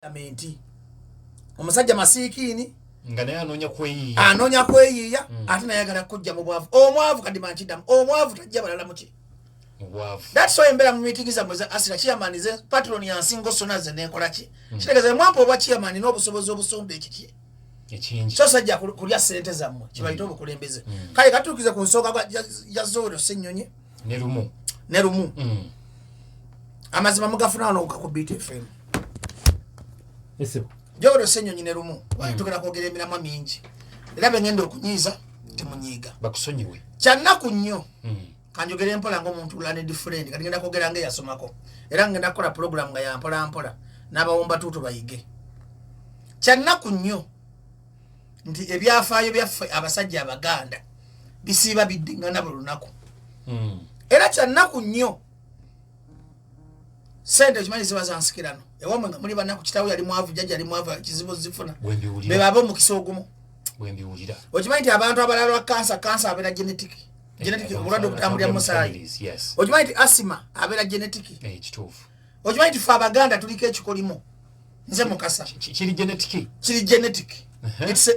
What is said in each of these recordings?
Parliament. Omusajja masiikiini nga naye anoonya kweyiiya. Anoonya kweyiiya, ate nayagala kujja mu bwavu. Omwavu, kadima nkiddamu, omwavu tajja balala muki? Mu bwavu. That's why embeera mu meeting zammwe za asira chairman, ze patron yansinga osona, ze nenkola ki? Kitegeeza mwampa obwa chairman n'obusobozi obusumba ekiki? Ekingi. So sajja kulya sente zammwe kibayite obukulembeze. Kale katuukize ku nsonga ya Joel Ssenyonyi ne Lumu. Ne Lumu. Amazima mugafuna wano ku Beat FM. Esebo. Joel Ssenyonyi ne Lumu, tugenda kwogera emiramwa mingi, era bengenda okunyiiza temunyiiga. Bakusonyiwe. Kyannaku nnyo. Kanjogere mpola ngaomuntu learned friend. Kati ngenda kwogera nga eyasomako, era ngenda kukola program nga yampola mpola n'abawumba tuutu bayige. Kyannaku nnyo nti ebyafaayo byaffe abasajja Abaganda bisiiba biddiŋŋana buli lunaku. Era kyannaku nnyo, sente okimanyi ziba zansikirano. Ewamwe nga muli banaku, kitawe yali mwavu, jjajja yali mwavu, kizibu zifuna. Bwembiwulira. Bebaba omukisa ogumu. Bwembiwulira. Okimanyi nti abantu abalala lwa kansa, kansa abeera genetic, genetic, obulwadde obutambulira mu musaayi. Families, yes. Okimanyi nti asima abeera genetic? Kituufu. Okimanyi nti fe Abaganda tuliko ekikolimo? Nze Mukasa. Kiri genetic. Kiri genetic.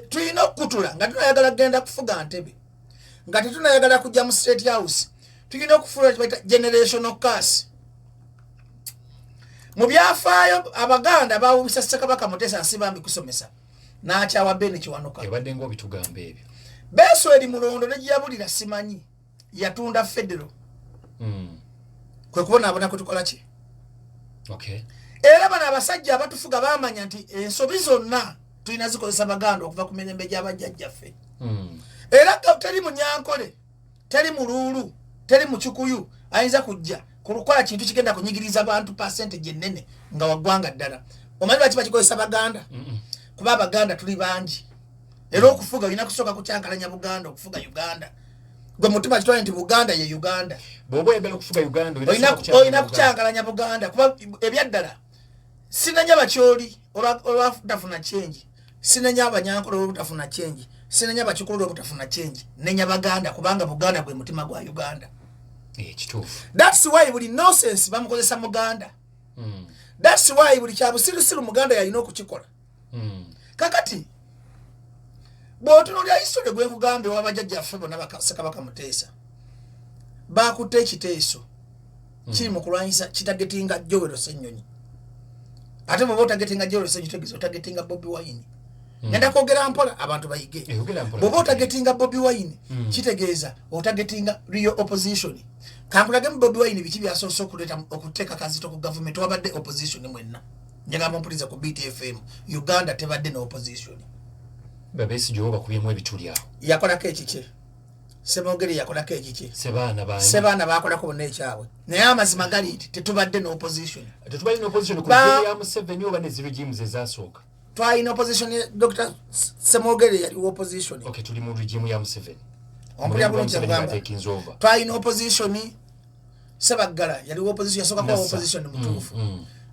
Tulina okukutula nga tunayagala kugenda kufuga ntebe, nga tetunayagala kujja mu State House. Tulina okufuula kibaita generational curse. Mu byafaayo Abaganda bawubisa Ssekabaka Muteesa Nsibambi kusomesa n'akyawa Ben Kiwanuka. Ebadde ngaobitugamba ebyo. Besweri Mulondo negiyabulira simanyi yatunda federal. Kwe kubonaabona kwe tukola ki? Era bano abasajja abatufuga bamanya nti ensobi zonna tulina zikozesa Baganda okuva ku mirembe gy'abajjajjaffe. Era teri Munyankole, teri Muluulu, teri Mukikuyu ayinza kujja kukola kintu kigenda kunyigiriza bantu percentage ennene nga waggwanga ddala. Omanyi lwaki bakikozesa Baganda? Kuba Abaganda tuli bangi, era okufuga olina kusooka kukyankalanya Buganda. Okufuga Uganda, gwe mutima kitwale nti Buganda ye Uganda. Bw'oba oyagala okufuga Uganda, olina sooka kukyankalanya olina Buganda. Kukyankalanya Buganda, kuba ebyaddala sinenya Bakyoli olwabutafuna change, sinenya Abanyankole olwobutafuna change, sinenya Bakikulu olwobutafuna change, nenya Baganda, kubanga Buganda gwe mutima gwa Uganda. Kituufu. That's why buli nonsense bamukozesa Muganda. That's why buli kyabusirusiru Muganda yalina okukikola. Kakati bw'otunuulira history gwe nkugambye wabajjajjaffe bonna, Ssekabaka Muteesa bakutte ekiteeso kiri mu kulwanyisa kitargetinga Joel Ssenyonyi. Ate bw'oba otargetinga Joel Ssenyonyi, kitegeeza otargetinga Bobi Wine. Ngenda kwogera mpola abantu bayige. Yogera mpola. Bw'oba otargetinga Bobi Wine, kitegeeza otargetinga real opposition. Kankulage mu Bobi Wine biki byasoose okuleeta okuteeka kazito ku gavumenti. Wabadde opposition mwenna, njagala mumpulize ku BTFM, Uganda tebadde ne opposition. Babesigye bo bakubyemu ebituli awo. Yakolako ekikye, Semogere yakolako ekikye. Sebaana bani? Sebaana bakolako bonna ekyabwe, naye amazima gali nti tetubadde ne opposition. Tetubadde ne opposition ku regime ya Museveni oba ne zi regimes ezasooka? Twalina opposition, Dr Semogere yaliwo opposition. Okay, tuli mu regime ya Museveni. Ompulira bulungi? Museveni Kyekugamba. taking over. Twalina opposition, Sebaggala yaliwo opposition, yasooka kuba Nassa. opposition mutuufu.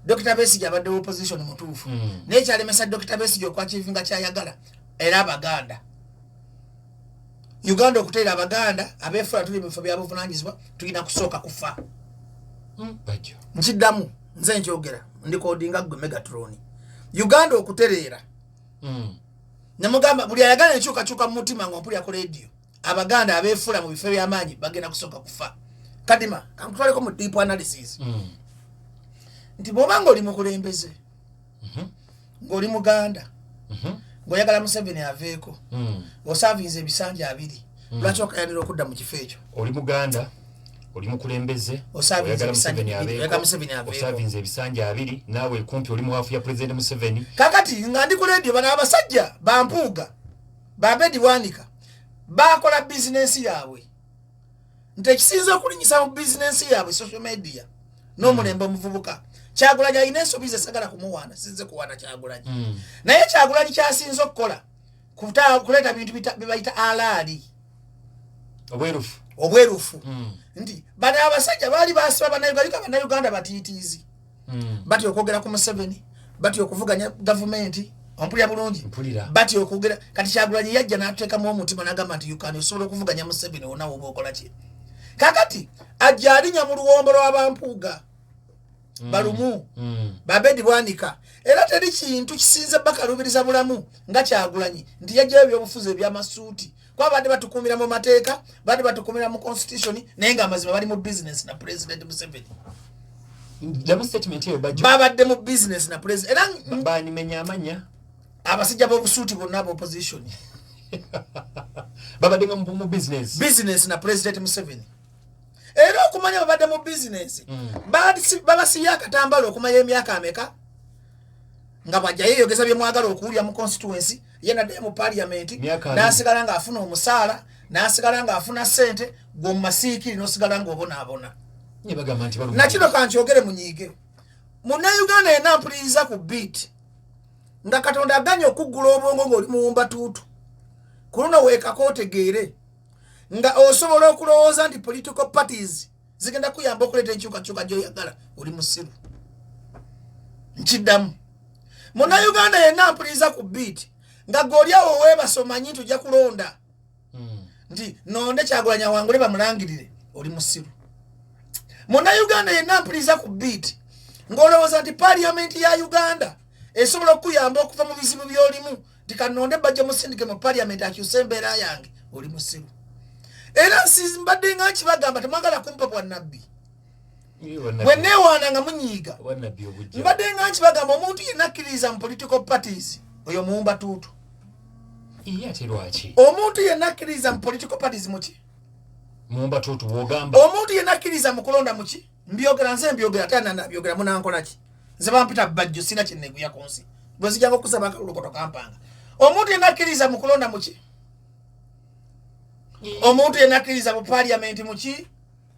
Dr Besigye abadde opposition mutuufu. Naye kyalemesa Dr Besigye okwachievinga kyayagala, era Abaganda, Uganda okuteera Abaganda abeefula tuli mu bifo byabuvunanyizibwa, tulina kusooka kufa. Bajjo. Nkiddamu, nze nkyogera, ndikodinga gwe Megatron. Uganda okutereera, nemugamba buli ayagala enkyukakyuka mu mutima nga ompulira ku rediyo, Abaganda abeefula mu bifo ebyamaanyi bagenda kusooka kufa. Kadima, kankutwaleko mu deep analysis nti bw'oba nga oli mukulembeze, ng'oli Muganda, ng'oyagala Museveni aveeko, oservinze ebisanja 20, lwaki okayanira okudda mu kifo ekyo? Oli Muganda, oli mukulembeze, Oservinze oyagala ebisanja Museveni 20, abeeko, oyagala Museveni aveeko. Oservinze ebisanja 20, naawe kumpi oli muwafu ya President Museveni. Kakati nga ndi ku rediyo, bano abasajja bampuuga babedi wanika bakola bizinensi yaabwe nti ekisinza okulinyisa mu bizinensi yaabwe social media n'omulembe omuvubuka. Kyagulanyi alina ensobi ze, sagala kumuwaana, sinze kuwaana Kyagulanyi. Naye Kyagulanyi kyasinza okukola kuleeta bintu bye bayita alaali. Obwerufu. Obwerufu. Nti bano abasajja baali basiba Bannayuganda, Bannayuganda batiitiizi. Batya okwogera ku Museveni, batya okuvuganya gavumenti. Ompulira bulungi? Mpulira. Batya okwogera. Kati Kyagulanyi yajja n'ateekamu omutima n'agamba nti uganda osobola okuvuganya Museveni wonna woba okola ki. Kakati ajja alinya mu luwombo lw'abampuuga. Balumu babedi bwanika. Era teri kintu kisinze bakalubiriza bulamu nga Kyagulanyi nti yajjayo ebyobufuzi ebyamasuuti, kuba badde batukuumira mu mateeka, badde batukuumira mu constitution, naye nga amazima bali mu business na President Museveni. Ddamu statement eyo, Bajjo. Babadde mu business na president era. Banimenya amanya. Abasajja b'obusuuti bonna aba opposition. Babadde nga mu business. Business na President Museveni. Era okumanya babadde mu business, babasibye akatambala okumanya emyaka ameka nga bwajja yeeyogeza bye mwagala okuwulira mu constituency ye, naddayo mu parliament. Myaka 20. N'asigala ng'afuna omusaala, n'asigala ng'afuna ssente, gwe mu masiikiri n'osigala ng'obonaabona. Nye bagamba nti baluma. Nakino kankyogere munyiige. Munnayuganda yenna mpuliriza ku beat nga Katonda aganye okuggula obwongo ng'oli muwumba tuutu, ku luno weekako otegeere nga osobola okulowooza nti political parties zigenda kuyamba okuleeta enkyukakyuka gy'oyagala, oli musiru. Nkiddamu, munnayuganda yenna mpuliriza ku beat nga gwe oli awo weebasa omanyi nti ojja kulonda nti nonde Kyagulanyi awangule bamulangirire, oli musiru. Munnayuganda yenna mpuliriza ku beat ng'olowooza nti parliament ya Uganda esobola okukuyamba okuva mu bizibu by'olimu, nti kanonde bajja musindike mu parliament akyuse embeera yange, oli musiru. Era mbadde nga nkibagamba, temwagala kumpa bwannabbi. Bwe neewaana nga munyiiga. Bwannabbi obujja. Mbadde nga nkibagamba, omuntu yenna akkiririza mu political parties, oyo muwumba tuutu. Iye, ate lwaki? Omuntu yenna akkiririza mu political parties muki? Mumba tuutu bw'ogamba. Omuntu yenna akkiririza mu kulonda muki? Mbyogera nze, mbyogera ate nabyogera munankola ki? Nze bampita Bajjo, sina kyeneguya ku nsi. Bwe nzijanga okusaba akalulu koto kampanga. Omuntu yenna akkiririza mu kulonda muki? Omuntu yenna akkiririza mu parliament muki?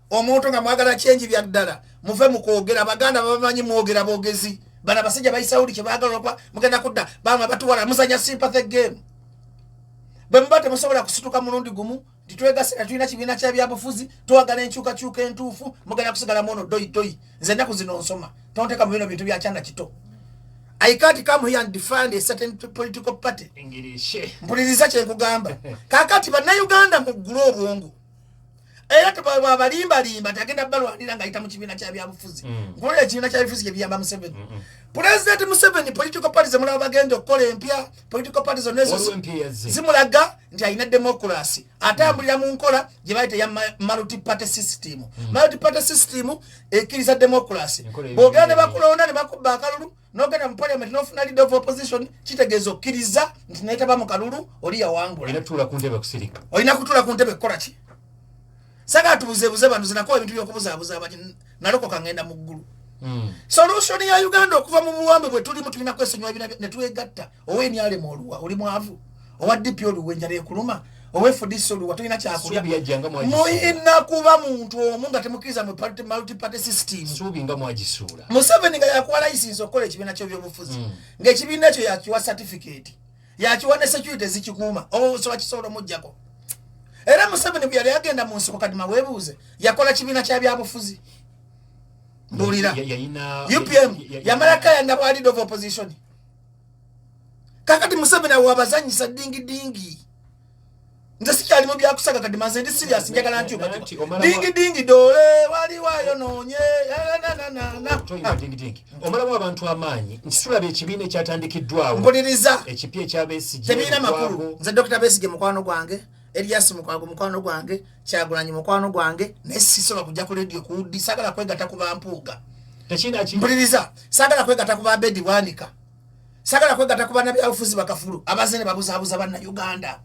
Omuntu nga mwagala change bya ddala, muve mu kwogera. Abaganda babamanyi, mwogera boogezi. Bano abasajja bayisawuli kye baagala okuba mugenda kudda bama batuwala, muzanya sympathy game. Bwe muba temusobola kusituka mulundi gumu nti twegasira, tulina kibiina kya byabufuzi, twagala enkyukakyuka entuufu, mugenda kusigala muono doyi doyi. Nze ennaku zino nsoma, tonteka mu bino bintu bya kyana kito. I can't come here and defend a certain political party. English. Mpuliriza kyenkugamba. Kakati bannayuganda muggule obwongo, era tebabalimbalimba nti agenda balwanira ng'ayita mu kibiina kya byabufuzi. Nkulira ekibiina kya byabufuzi kyebiyamba Museveni, President Museveni. Political parties zemulaba bagenda okukola empya, political parties zonna ezo Waliwo empya yazze. zimulaga nti alina democracy, atambulira mu nkola gye bayita eya multi party system. Multi party system ekkiriza democracy. Enkola Bw'ogenda ne ebibiina. bakulonda ne bakubba akalulu, n'ogenda mu parliament n'ofuna leader of opposition, kitegeeza okkiriza nti neetaba mu kalulu, oli yawangula. Olina tuula ku ntebe kusirika. Olina kutuula ku ntebe kukola ki? Sagala tubuzeebuze bano. Zinakola ebintu by'okubuzaabuza abaki. Nalokoka, ngenda mu ggulu. Solution ya Uganda okuva mu buwambe bwe tulimu, tulina kwesonyiwa bina ne twegatta. Ow'enyalemu oluwa oli mwavu, owa DP oluwa enjala ekuluma, owa FDC oluwa tulina kyakulya. Suubi yajja nga mwagisuula. Muyina kuba muntu omu nga temukkiriza mu multi party system. Suubi nga mwagisuula. Museveni nga yakuwa license okukola ekibiina ky'ebyobufuzi, ng'ekibiina ekyo yakiwa certificate, yakiwa ne security ezikikuuma, oba kisobola omugjako. Era Museveni bwe yali agenda mu nsiko, kadima weebuuze, yakola kibiina kya byabufuzi? Mbuulira. Yayina UPM yamala kayanda bwa leader of opposition. Kakati Museveni awo abazanyisa dingi dingi. Nze sikyali mu byakusaga kadima, nze ndi serious, njagala Nanti omala- dingi dingi dole wali wayonoonye. Toyimba dingi dingi, omalamu abantu amaanyi nti tulaba ekibiina ekyatandikiddwawo Mpuliriza. ekipya ekyabesigye. Tebirina makulu. Nze Dr Besige mukwano gwange, Elias Mukwago mukwano gwange, Kyagulanyi mukwano gwange, naye sisobola kujja ku radio kuwuddi. Saagala kwegatta ku bampuuga. Tekirina ki. Mpuliriza, saagala kwegatta ku babedi bwanika, saagala kwegatta ku bannabyabufuzi bakafulu abaze ne babuzaabuza Bannayuganda.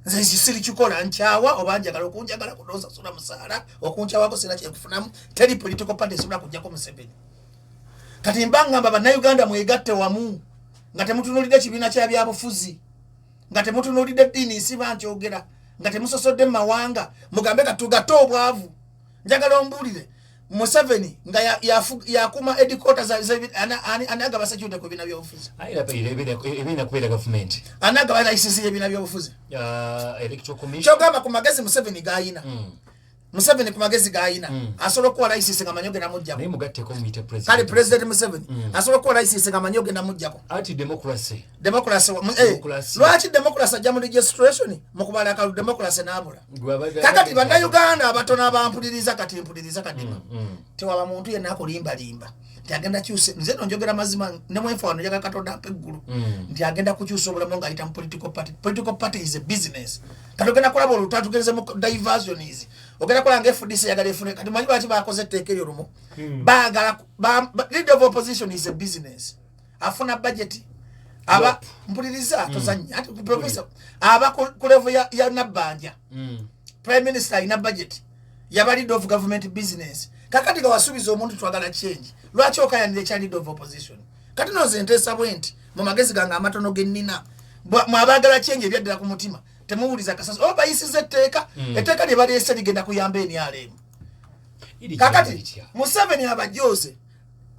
Nze siri kikola nkyawa oba njagala okunjagala kunosasula musaala, okunkyawako sina kyenkufunamu. Teri political party esobola kujjako Museveni. Kati mba ngamba Bannayuganda mwegatte wamu nga temutunulidde kibiina kya byabufuzi, nga temutunulidde ddiini, nsiba nkyogera, nga temusosodde mu mawanga, mugambe katugatte obwavu. Njagala ombuulire, Museveni nga yakuma headquarters ani agaba security ku bibiina byobufuzi? Aye, era ebirina kubeera gavumenti. Ani agaba license y'ebibiina byobufuzi? Electoral Commission. Kyogamba ku magezi Museveni gayina, Museveni ku magezi gayina asobola okuwa license nga manyi ogenda mujjako? Naye mugatteko muyite Kale president. President Museveni asobola okuwa license nga manyi ogenda mujjako? Anti democracy. Democracy Democracy. lwaki democracy ajja mu registration, mu kubala akalulu democracy n'abula? Gwe Kakati Bannayuganda abatono abampuliriza, kati mpuliriza kadima, tewaba muntu yenna akulimbalimba. Nti agenda kyuse, nze no njogera mazima ne mwenfa wano, njagala Katonda ampe eggulu, nti agenda kukyusa obulamu ng'ayita mu political party. Political party is a business. Kati ogenda kulaba olutalo, tugenze mu diversions, ogenda kulaba nga FDC yagala efune. Kati manyi lwaki bakoze etteeka eryo lumu? Baagala leader of opposition is a business, afuna budget aba mpuliriza, tozanya ati professor aba ku level ya Nabbanja. Prime minister alina budget yaba leader of government business. Kakati nga wasuubiza omuntu twagala change, lwaki okayanira ekya leader of opposition? Kati noze nteesa bwe nti mu magezi gange amatono ge nnina, mwabaagala change ebyaddala ku mutima, temuwuliza kasasi oba bayisiza etteeka. Etteeka lye baleese ligenda kuyamba NRM. Kakati Museveni abajoze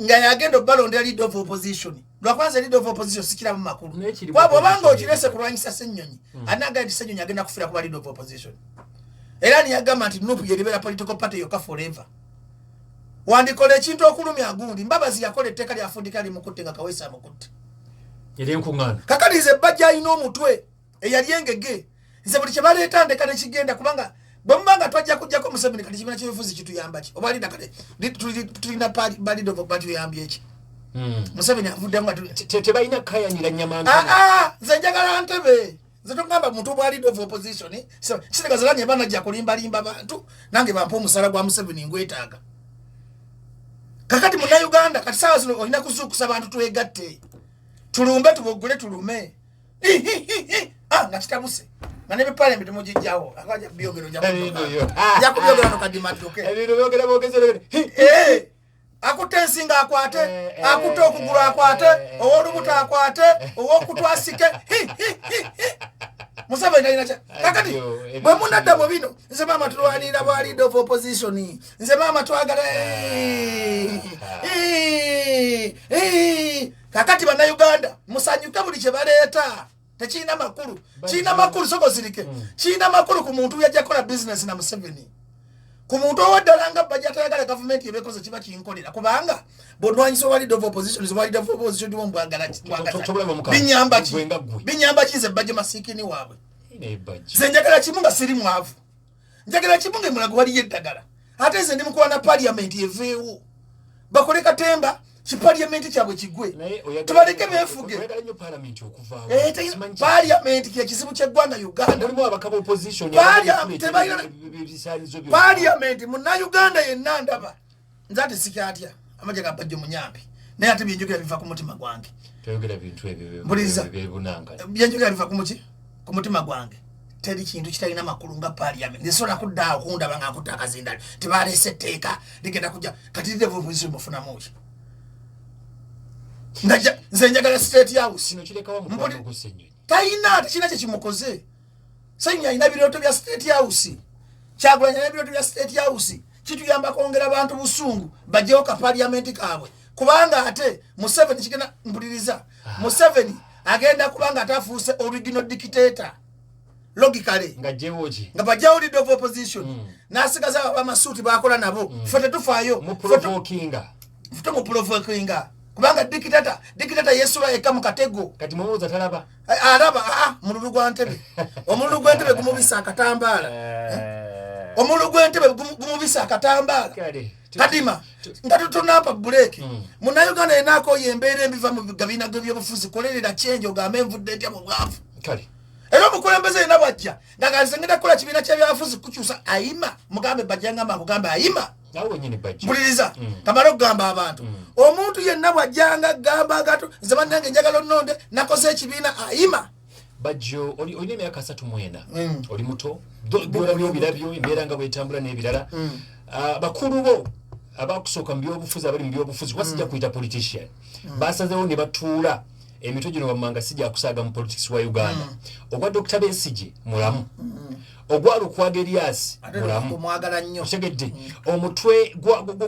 nga yagenda obalondera leader of opposition. Lwakwanza leader of opposition sikiramu makulu. Naye kiri Kwa bw'obanga opposition. okirese kulwanyisa Ssenyonyi, anaga nti Ssenyonyi agenda kufiira kuba leader of opposition. Era niyagamba nti NUP yeribeera political party yokka forever. Wandikola ekintu okulumya gundi Mbabazi, yakola etteeka lyafundika limukutte nga Kaweesa amukutte. Eryenkuŋŋaana. Kakati nze bajja alina omutwe eyali engege, nze buli kyebaleeta ndeka nekigenda, kubanga bwe muba nga twajja kujjako Museveni, kati kibiina kyebifuzi kituyamba ki? Oba linda, kale tulina ba leader of batuyambye ki? Museveni avuddemu nga Tebalina kukayanira nyama. Ah, ntono. Ah, nze njagala ntebe. Nze togamba muntu bwa leader of opposition kitegeeza nange banajja kulimbalimba bantu, nange bampa omusala gwa Museveni ngwetaaga. Kakati Munnayuganda, kati saawa zino olina kuzuukusa bantu, twegatte, tulumbe, tubogole, tulume. Hi, hi, hi, hi. Ah, nga kitabuse nga ne bipalamenti mugijjawo akaja byogero. Ebintu byo. Nja kubyogera no kadima dduke. Ebintu byogera bwogezi. Eh, akutte ensinga akwate, akutte okugulu akwate, ow'olubuto akwate, ow'okutu asike. Hi, hi, hi, hi. Museveni talina kya kakati. Ebyo, ebyo. Bwe munadda mu bino, nze maama tulwanirira bwa leader of opposition, nze maama twagala. Eh, eh. Kakati Bannayuganda musanyuke, buli kye baleeta tekirina makulu. Kirina makulu sokosirike, kirina makulu ku muntu yajja kukola bizinesi na Museveni, ku muntu owaddala nga bajja tayagala gavumenti ebekoze kiba kinkolera, kubanga bwonwanyisa owa leader of opposition, owa leader of opposition ndiwo mbwagala. Tobulaba mukama. Binyamba ki? Gwe nga ggwe. Binyamba ki nze bajja masiikini waabwe? Nebajja. Nze njagala kimu, nga siri mwavu, njagala kimu nga emulago waliyo eddagala. Ate nze ndi mukuba na parliament eveewo, bakole katemba, kiparliament kyabwe kigwe, tubaleke beefuge. Oyagala nnyo parliament okuvaawo. Eh, Simanyi parliament kyekizibu kyeggwanga Uganda. Mulimu abaka opposition. Ebisaanizo byonna. Parliament, Munnayuganda yenna ndaba nze ate sikyatya amajja ga Bajjo munyampi, naye ate byenjogera biva ku mutima gwange. Toyogera bintu ebyo. Mpuliriza. Byebunanga. Byenjogera biva ku muki, ku mutima gwange. Teri kintu kitalina makulu nga parliament. Nsobola kuddaawo kundaba nga nkutta akazindalo, tebaleese etteeka ligenda kujja. Kati leader of opposition mufunamu ki? Nze njagala State House. Kino kirekawo mukwano gwo Ssenyonyi. Talina, tekirina kyekimukoze. Ssenyonyi alina birooto bya State House, Kyagulanyi alina birooto bya State House. Kituyamba kwongera bantu busungu, bajjewo ka parliament kaabwe, kubanga ate Museveni kigenda, mpuliriza, Museveni agenda kubanga ate afuuse original dictator logically. Nga jjewo ki? Nga bajjawo leader of opposition, n'asigaza abo abamasuuti bakola nabo. Ffe tetufaayo. Muprovokinga. Ffe tumuprovokinga kubanga dictator yesula yekka mu katego. Kati mumubuuza talaba. Alaba mululu gwa ntebe, omululu gw'entebe gumubisa akatambaala, omululu gw'entebe gumubisa akatambaala. Kale. Kadima nga tutunampa buleeki. Munnayuganda yenaako embeera embiva mu gabiina g'ebyobufuzi, kolerera kyenje, ogambe envudde ntya mu bwavu. Kale. Era omukulembeze yenna bwajja nga ganze ngenda kukola kibiina kyebyabufuzi kukyusa, ayima mugambe bajjangamba nkugambe ayima. Nawe wenyini bajja. Mpuliriza, kamale okugamba abantu, omuntu yenna bwajjanga gamba gato, nze bannange njagala onnonde, nakoze ekibiina, ayima. Bajjo, olina emyaka 34. Oli muto. Byolabyo obirabyo, embeera nga bwetambula n'ebirala. Ah, bakulu bo abakusooka mu byobufuzi, abali mu byobufuzi, kuba sijja kuyita politician, basazeewo ne batuula emitwe gino wammanga sijja kusaaga mu politics wa Uganda. Ogwa Dr Besigye mulamu, ogwa Lukwago Erias Ate mulamu. omwagala nnyo. Otegedde omutwe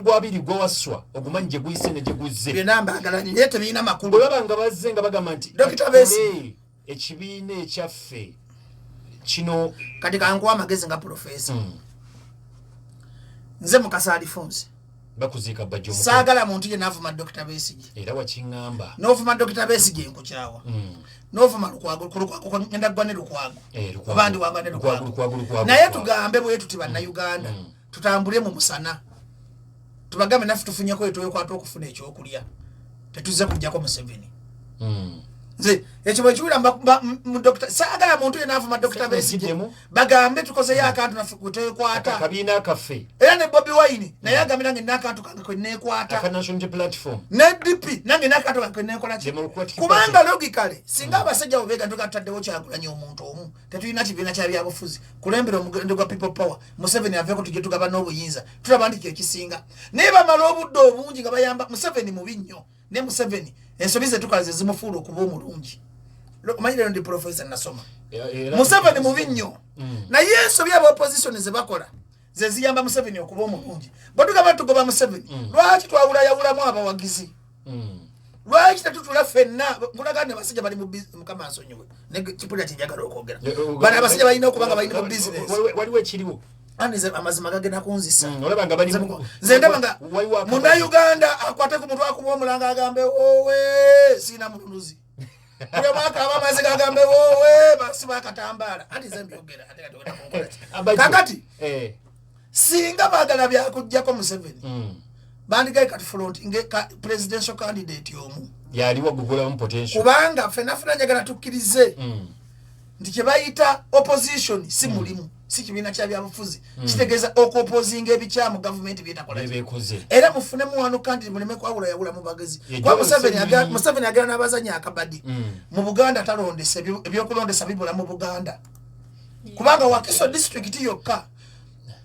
gwabiri gwawasswa ogumanyi gye guyise ne gye guzze. Byonna mbaagala nnyo naye tebirina makulu. Bwe baba nga bazze nga bagamba nti Dr. "Tukole Besigye." ekibiina ekyaffe kino. Kati kankuwa amagezi nga professor. Nze Mukasa Alifonse. Bakuziika Bajjo omukono. Saagala muntu yenna avuma Dr Besigye. Era wakiŋŋamba. N'ovuma Dr Besigye nkukyawa. N'ovuma Lukwago, ku Lukwago ngenda ggwa ne Lukwago. Eh, Lukwago. Oba ndi wanga ne Lukwago, Lukwago. Lukwago, Lukwago, Naye Lukwago. tugambe bwe tuti, Bannayuganda, tutambule mu musana. Tubagambe naffe tufunyeko etwekwata okufuna ekyokulya, tetuzze kujjako Museveni. Nze ekyo bwekiwulira mu Dr. saagala muntu yenna avuma Dr. Besigye. Ekiddemu. Bagambe tukozeyo akantu naffe kwetekwata. Akabiina kaffe. Era ne Bobi Wine naye agambye, nange n'akantu kange kwe neekwata. Aka National Unity Platform. Ne DP, nange n'akantu kange kwe neekola ki. Democratic Kubanga Party. logically, singa abasajja bo beega ntuga tutaddewo Kyagulanyi omuntu omu, tetulina kibiina kya byabufuzi, kulembera omugendo gwa People Power, Museveni aveeko, tujje tugaba n'obuyinza, tulaba nti kyekisinga. Naye bamala obudde obungi nga bayamba Museveni. Mubi nnyo, ne Museveni ensobi zetukola ze zimufuula okuba omulungi. Omanyi leero ndi professor, nasoma. Museveni mubi nnyo, naye ensobi aba opposition ze bakola ze ziyamba Museveni okuba omulungi. Bwe tugamba tugoba Museveni, lwaki twawulayawulamu abawagizi? Lwaki tetutula ffenna? Nkulaga nti abasajja bali mu Mukama ansonyiwe, ne kipulira kyenjagala okwogera. Bano abasajja balina okuba nga balina mu business. Waliwo ekiriwo. Andi nze amazima gagenda kunzisa. Olaba nga bali Nze ndaba nga waliwo akabazo. Munnayuganda akwate ku mutwe, akuba omulanga, agambe owe siina mununuzi. Buli omwaka aba amazzi gagambe owe basiba akatambaala. Anti nze mbyogera, ate kati ogenda kunkola ki? Abajjo. Kakati singa baagala byakugjako Museveni, bandigaye kati front nge presidential candidate omu. Yaliwo gugulamu potential. Kubanga ffenna ffenna njagala tukkirize nti kye bayita opposition si mulimu, si kibiina kya byabufuzi. Kitegeeza okuopposinga ebikyamu gavumenti byetakola. Bebekoze. Era mufunemu wano candidate, muleme kwawulayawula mu bagezi. Ye Kuba Joel Museveni Ssenyonyi. Museveni agenda n'abazanya akabadi. Mu Buganda talondesa, ebyokulondesa bibula mu Buganda, kubanga Wakiso District yokka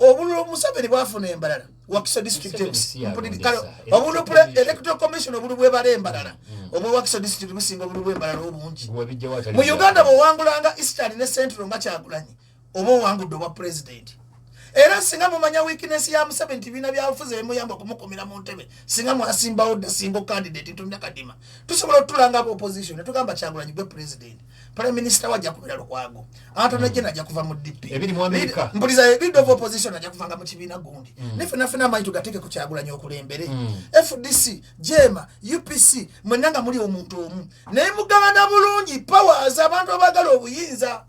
obululu Museveni bwafuna embalala, Wakiso District Museveni si mpuliri- yalondesa. kale, Electoral obululu Commission. Electoral Commission, obululu bwebala embalala obwa Wakiso District businga obululu bwembalala obungi. Wabijjawo atali Mu Uganda bwowangulanga Eastern ne Central nga Kyagulanyi, oba owangudde obwa president. Era singa mumanya weakness ya Museveni, tibiina byabufuzi ebimuyamba okumukumira mu ntebe, singa mwasimbawo dda single candidate. Ntumya Kadima, tusobola otulanga aba opposition netugamba Kyagulanyi gwe president, prime minister wajja kubira Lukwago, Attorney General ajja kuva mu DP. Ebiri mu America. Mpuliza, leader of opposition ajja kuvanga mu kibiina gundi, ne fena fena amaanyi tugateeke ku Kyagulanyi okulembere. FDC, JEEMA, UPC, mwenna nga muli omuntu omu, naye mugabana bulungi powers, abantu abaagala obuyinza.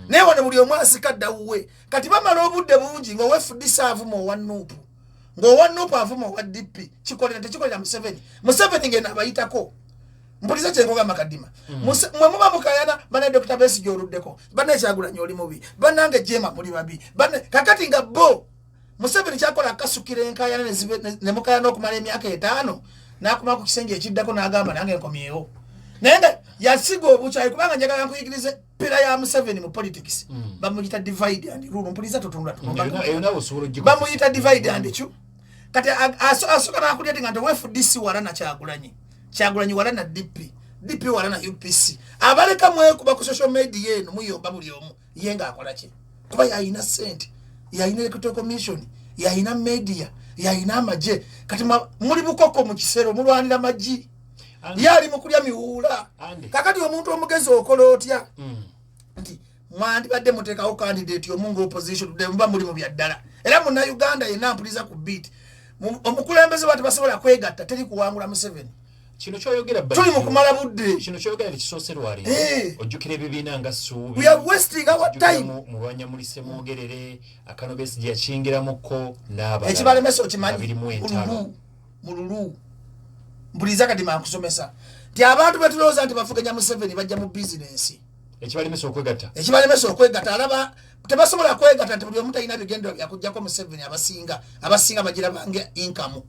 Naye wano buli omu asika ddawuwe. Kati bamala obudde bungi nga owa FDC avuma owa NUP, ng'owa NUP avuma owa DP. Kikolera tekikolera Museveni. Museveni ngeno abayitako. Mpuliza kyenkugamba Kadima. Mwe muba mukayana, bana Dr Besigye oluddeko, bana Kyagulanyi oli mubi, banange JEEMA muli babi. Kakati nga bo Museveni kyakola akasukira enkayana ne mukayana okumala emyaka 5, n'akoma ku kisenge ekiddako n'agamba nange nkomyewo, naye nga yasiga obukyayi. Kubanga njagala nkuyigirize pillar ya Museveni mu politics, bamuyita divide and rule. Mpuliza, totunula. Eyo naawe osobola ogikola. Bamuyita divide and chu. Kati asooka nakulya ti nga nti owa FDC wala na Kyagulanyi, Kyagulanyi wala na DP, DP wala na UPC, abaleka mwekuba ku social media eno, muyomba buli omu ye ngaakola ki, kuba yayina sente, yayina electoral commission, yayina media, yayina amagye. Kati muli bukoko mu kisero, mulwanira magi. Ye ali mu kulya miwuula. Andy. Kakati omuntu omugezi okola otya? Nti mwandibadde muteekawo candidate omu nga opposition, tudde muba muli mu byaddala. Era Munnayuganda yenna mpuliza ku beat, omukulembeze ba tebasobola kwegatta, teri kuwangula Museveni. Kino kyoyogera Tuli mu kumala budde. Kino kyoyogera tekisoose lwaleero. Ojjukira ebibiina nga Ssuubi. We are wasting our time. Mulwanyamuli Ssemwogerere, akano Besigye yakingiramuko n'abalala. Ekibalemesa okimanyi? Birimu entalo. Mululu, mululu. Mpuliza kati, mankusomesa nti abantu betulowooza nti bavuganya Museveni bajja mu bizinensi. Ekibalemesa okwegatta. Ekibalemesa okwegatta, alaba tebasobola kwegatta nti buli omu talina bigendero byakujjako Museveni. Abasinga bagirabanga income.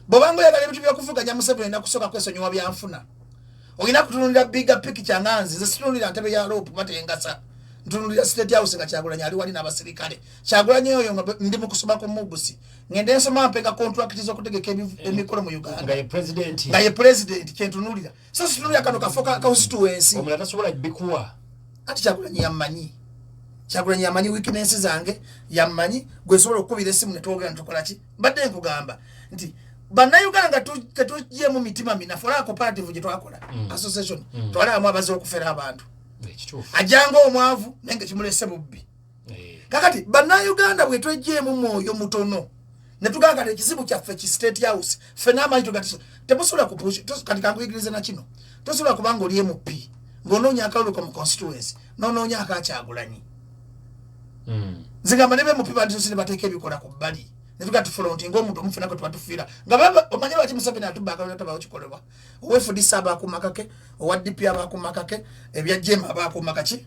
Bwobanga oyagala ebintu byokuvuganya Museveni, olina kusooka kwesonyiwa byanfuna, olina kutunulira bigger picture. Nga nze, nze situnulira ntebe ya LOP batengasa, ntunulira State House nga Kyagulanyi ali wali n'abasirikale. Kyagulanyi oyo nga ndi mu kusoma ku MUBS, ngende nsoma mpenga contract z'okutegeka emikolo mu Uganda. Nga ye president. Nga ye president kyentunulira, so situnulira kano kafo ka constituency. Omulala tasobola bikuwa. Ati Kyagulanyi yammanyi, Kyagulanyi yamanyi weakness zange, yammanyi gwe nsobola okukubira essimu netwogera netukola ki. Mbadde nkugamba nti Bannayuganda nga tetugyemu mitima minafu, olaba cooperative gye twakola, association, twalabamu abaze okufera abantu. Ekituufu. Ajjanga omwavu naye nga kimulese bubbi. Kakati Bannayuganda bwe twejjeemu mwoyo mutono netugamba kati ekizibu kyaffe ki State House, ffe n'amanyi tugati temusobola kupush. Kati kankuyigirize na kino: tosobola kubanga oli MP ng'onoonya akalulu mu constituency n'onoonya akakyagulanyi. Nze ngamba ne be MP bandisose ne bateeka ebikola ku bbali. Netuga tufrontinga omuntu omufuna kwe twatufiira nga baba omanye lwaki Museveni atubba akalulu tabawo kikolebwa. Owa FDC abakuuma kake, owa DP abakuuma kake, ebya JEM abakuuma kaki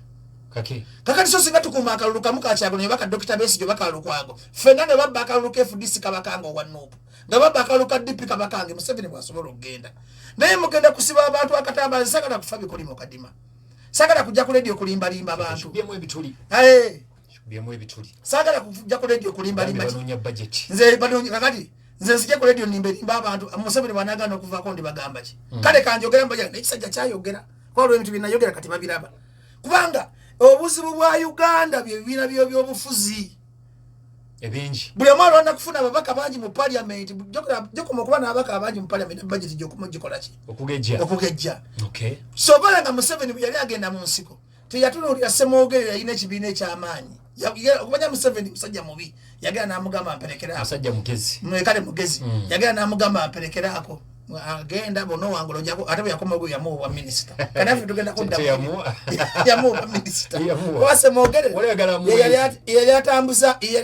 kake. Kakati so singa tukuuma akalulu kamu ka Kyagulanyi oba ka Dokita Besigye oba ka Lukwago, ffenna ne babba akalulu ka FDC kabakanga owa NUP, nga babba akalulu ka DP kabakange, Museveni bw'asobola okugenda. Naye mugenda kusiba abantu akatambaala. Sagala kufa bikolimo kadima, sagala kujja ku radio kulimbalimba abantu. Byemu ebituli. Hey. Byemu ebituli. Sagala kujja ku radio kulimbalimba. Banoonya budget. Nze banoonya. Kakati nze nzije ku radio nimbe limba abantu, Museveni bw'anaagaana okuvaako ndibagamba ki? Kale kanjogera mbaja n'ekisajja kyayogera, kuba waliwo ebintu byenayogera kati babiraba, kubanga obuzibu bwa Uganda bye bibiina by'ebyobufuzi ebingi. Buli omu alwana kufuna ababaka bangi mu parliament. Jokoma okuba n'ababaka abangi mu parliament, budget gyokoma ogikola ki? Okugejja. Okugejja. Okay. So obala nga Museveni bwe yali agenda mu nsiko teyatunuulira Semwogerere yalina ekibiina eky'amaanyi. Okumanya Museveni musajja mubi, yagenda n'amugamba mperekeraako. Musajja mugezi. Kale mugezi. Yagenda n'amugamba mperekeraako, agenda bona owangula ojjako, ate bwe yakoma ogwo yamuwa obwa minisita. Kanafe tugenda kudda Teyamuwa. Yamuwa obwa minisita. Yamuwa. Oba Semwogerere Wali ayagala amuwe. Ye yali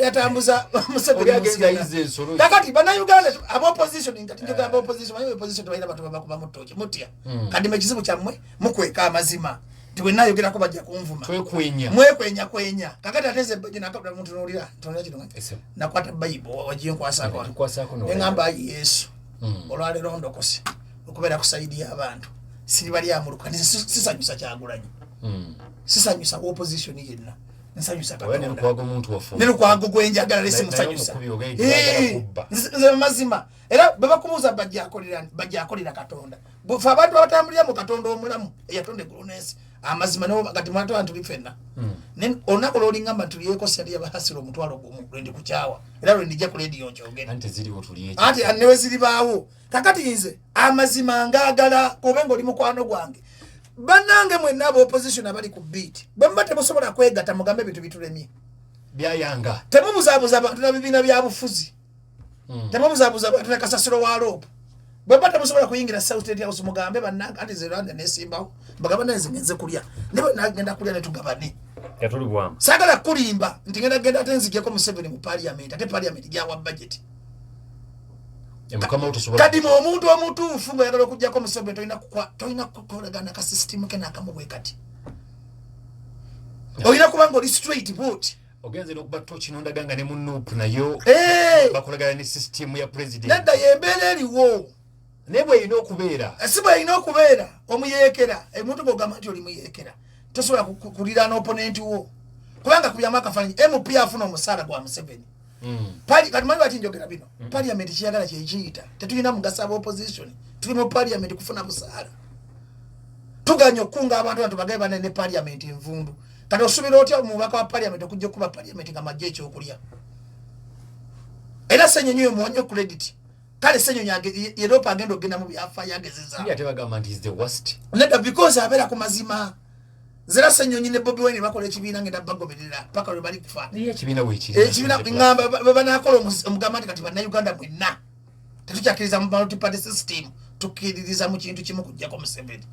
atambuza Museveni Oli mu agenza nsi yonna. ayiza ensolo. Kakati bannayuganda aba opposition, nga tinjogera aba opposition, manyi opposition tebalina bantu babakubamu ttooki mutya. Kati ekizibu kyammwe mukweka amazima nti bwe naayogerako bajja kunvuma. Twekwenya. Mwekwenya kwenya. Kakati ate nze ntunulira ntunulira kino. Ese. Nakwata Bayibuli waginkwasako. Tukwasako no. Neŋŋamba, ayi Yesu, olwaleero ndokose okubeera ku side y'abantu, siribalyamuluka. Nze sisanyusa Kyagulanyi, sisanyusa opposition yenna, nsanyusa Oba ne Katonda. Lukwago omuntu waffe. Ne Lukwago gwenjagala lesi Naye musanyusa. omukubi ogaye nti baagala kubba. Nze mazima era bwe bakubuuza bajjakolera, bajjakolera Katonda. Fe abantu abatambulira mu Katonda omulamu eyatonda eggulu n'ensi, amazima kati mwatwala tuli ffenna. Olunaku lwolingamba nti tulyeko sente yabahasira 10,000, lwendi kukyawa era lwendijja ku lediyo nkyogere. Anti ziriwo tuli. Anti newe ziribaawo. Kakati nze amazima ngaagala kobe nga oli mukwano gwange. Bannange mwenna aba opposition abali ku beat, bwe muba temusobola kwegatta, mugambe ebintu bitulemye. Byayanga. Temubuzaabuza abantu na bibiina bya bufuzi. Temubuzaabuza abantu na kasasiro wa LOP. Bwe muba temusobola kuyingira State House, mugambe bannange, anti ze Rwanda nesimbawo, mbagamba naye nze ngenze kulya, ne bwe nagenda kulya netugabane. Yatuli bwamu. Saagala kulimba nti ngenda genda ate nzigyeko Museveni mu parliament, ate parliament gyawa budget. Mukama wo tosobola. Kadi mu omuntu omutuufu ng'oyagala okugyako Museveni, tolina kukolagana ka system ke n'akamu bwe kati, olina kuba nga oli straight bwoti. Ogenze n'okuba toki n'ondaga nga ne mu NUP nayo bakolagana ne system ya president. Nedda, yembeera eriwo. Naye bw'erina okubeera. Si bwerina okubeera. Omuyeekera, omuntu bwogamba nti oli muyeekera, tosobola kuliraana opponent wo, kubanga kubyamu akafaananyi MP afuna omusaala gwa Museveni. Kati manyi lwaki njogera bino? Parliament kiyagala kyekiyita, tetulina mugaso. Aba opposition tuli mu parliament kufuna busaala. Tuganya okukunga abantu bantu bagabe bane ne parliament envundu. Kati osuubira otya omubaka wa parliament okujja okuba parliament nga majja ekyokulya? Era Senyonyi oyo muwanye credit. Kale Senyonyi yeropa agenda okugenda mu byafaayo agezeza. Ye ate bagamba nti is the worst. Nedda, because abeera ku mazima. Zera Senyonyi ne Bobi Wine bakola ekibiina, ngenda bagoberera paka lwe bali kufa. Naye ekibiina weekiri. Ekibiina ŋŋamba bwe banakola omugamba nti kati bannayuganda mwenna tetukyakkiriza mu multi party system, tukkiririza mu kintu kimu, kujjako Museveni.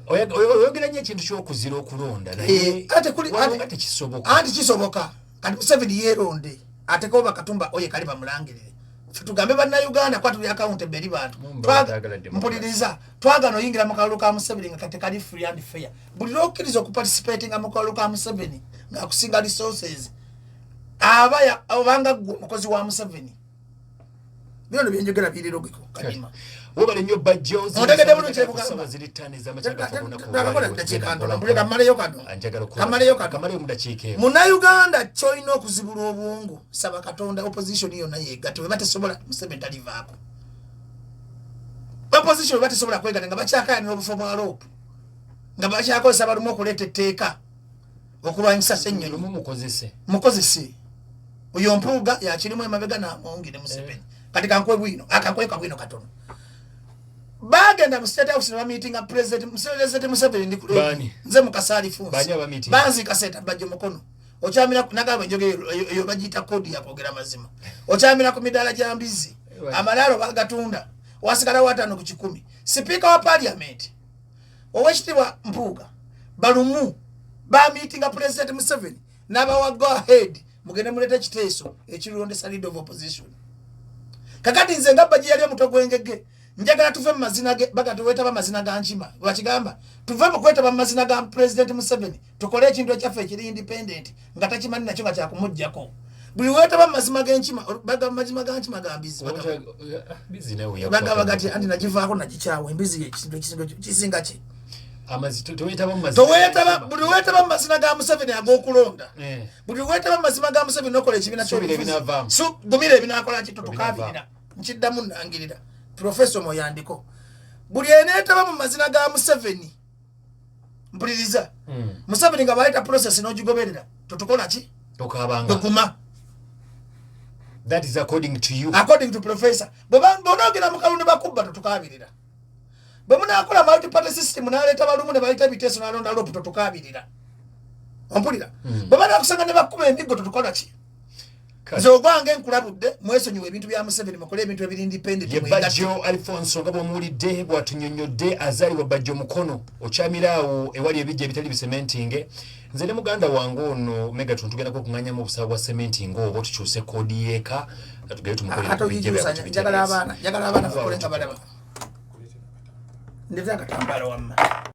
Oyogera nnyo ekintu ky'okuzira okulonda, naye Ate waliwo nga tekisoboka. Anti kisoboka. Kati Museveni yeeronde, ateko Bakatumba oye kale bamulangirire. Ffe tugambe bannayuganda kuba tuli accountable eri bantu. Mumba bataagala democracy. Mpuliriza, twagana oyingira mu kalulu ka Museveni nga kati kali free and fair. Buli lwokkiriza okuparticipatinga mu kalulu ka Museveni ng'akusinga resources, aba obanga ggwe omukozi wa Museveni. Bino no byenjogera birirogeko kadima. Webale nnyo Bajjo. Otegedde bulungi kyekugamba? Ssaawa ziri 5 ez'amakya gaffe olunaku Nakakola olwaleero. dakiika ntono, mpulira kamaleyo kano. Njagala okukola- Kamaleyo kano. Kamaleyo mu dakiika emu. Munnayuganda kyolina okuzibula obwongo, saba Katonda opposition yonna yegatte. Bwe batesobola, Museveni talivaako. Opposition bwe batesobola kwegatta nga bakyakayanira obufo bwa LOP, nga bakyakozesa balumu okuleeta etteeka okulwanyisa Ssennyonyi. Lumu mukozese. Mukozese oyo Mpuuga yakirimu emabega namwongere Museveni. Kati kankwe bwino, akakweka bwino katono. Bagenda mu State House ne bamiitinga President Museveni. Ndi ku Baani? nze Mukasaali Funsi. Baani abamiitinga? Banziika seta bajjo mukono okyamira nagamba enjogera eyo bagiyita kodi yakwogera mazima. Okyamira ku midaala gya mbizi, amalaalo bagatunda, wasigala 50%. Sipiika wa parliament Owekitiibwa Mpuuga, balumu bamiitinga President Museveni n'abawa go ahead, mugende mulete ekiteeso ekirondesa leader of opposition. Kakati nze nga Bajjo yali omutwe gw'engege, njagala tuve mu mazina ge baga tuwetaba mazina ga nkima, bakigamba tuve mu kwetaba mu mazina ga President Museveni, tukole ekintu ekyaffe ekiri independent nga takimanyi nakyo nga kyakumuggyako. Buli weetaba mu mazima g'enkima, baga mazima ga nkima ga mbizi, bagamba gati anti nagivaako nagikyawa embizi yekintu ekisinga kisinga ki towetaba. Buli weetaba mu mazina ga Museveni ag'okulonda, buli weetaba mu mazima ga Museveni nokola ekibiina kyobufuzi, gumira ebinakola ki, totukabirira. Nkiddamu nangirira Professor Moyandiko, buli eneetaba mu mazina ga Museveni, mpuliriza, Museveni nga baleeta process n'ogigoberera, totukola ki? Tokabanga. Guma. That is according to you. According to professor. Bw'onoogera mu kalulu ne bakubba, totukabirira. Bwe munakola multi party system n'aleeta balumu ne baleeta ebiteeso n'alonda LOP, totukabirira. Ompulira? Bwe banakusanga ne bakuba emiggo, totukola ki? Nze ogwange nkulabudde, mwesonyiwa ebintu bya Museveni, mukole ebintu ebiri independent. Ye Bajjo Alfonso nga bw'omuwulidde bw'atunyonnyodde, azaalibwa Bajjo Mukono, okyamira awo ewali ebijja ebitali bisementinge. Nze ne muganda wange ono Megatron tugendako okuŋŋanyamu obusawo bwa sementi ng'obwo, tukyuse koodi y'eka tugende tumukolere ate ku bijja byabwe. Ogikyusanya, njagala abaana, njagala abaana bakole nga balaba. Ndeta akatambaala wamma.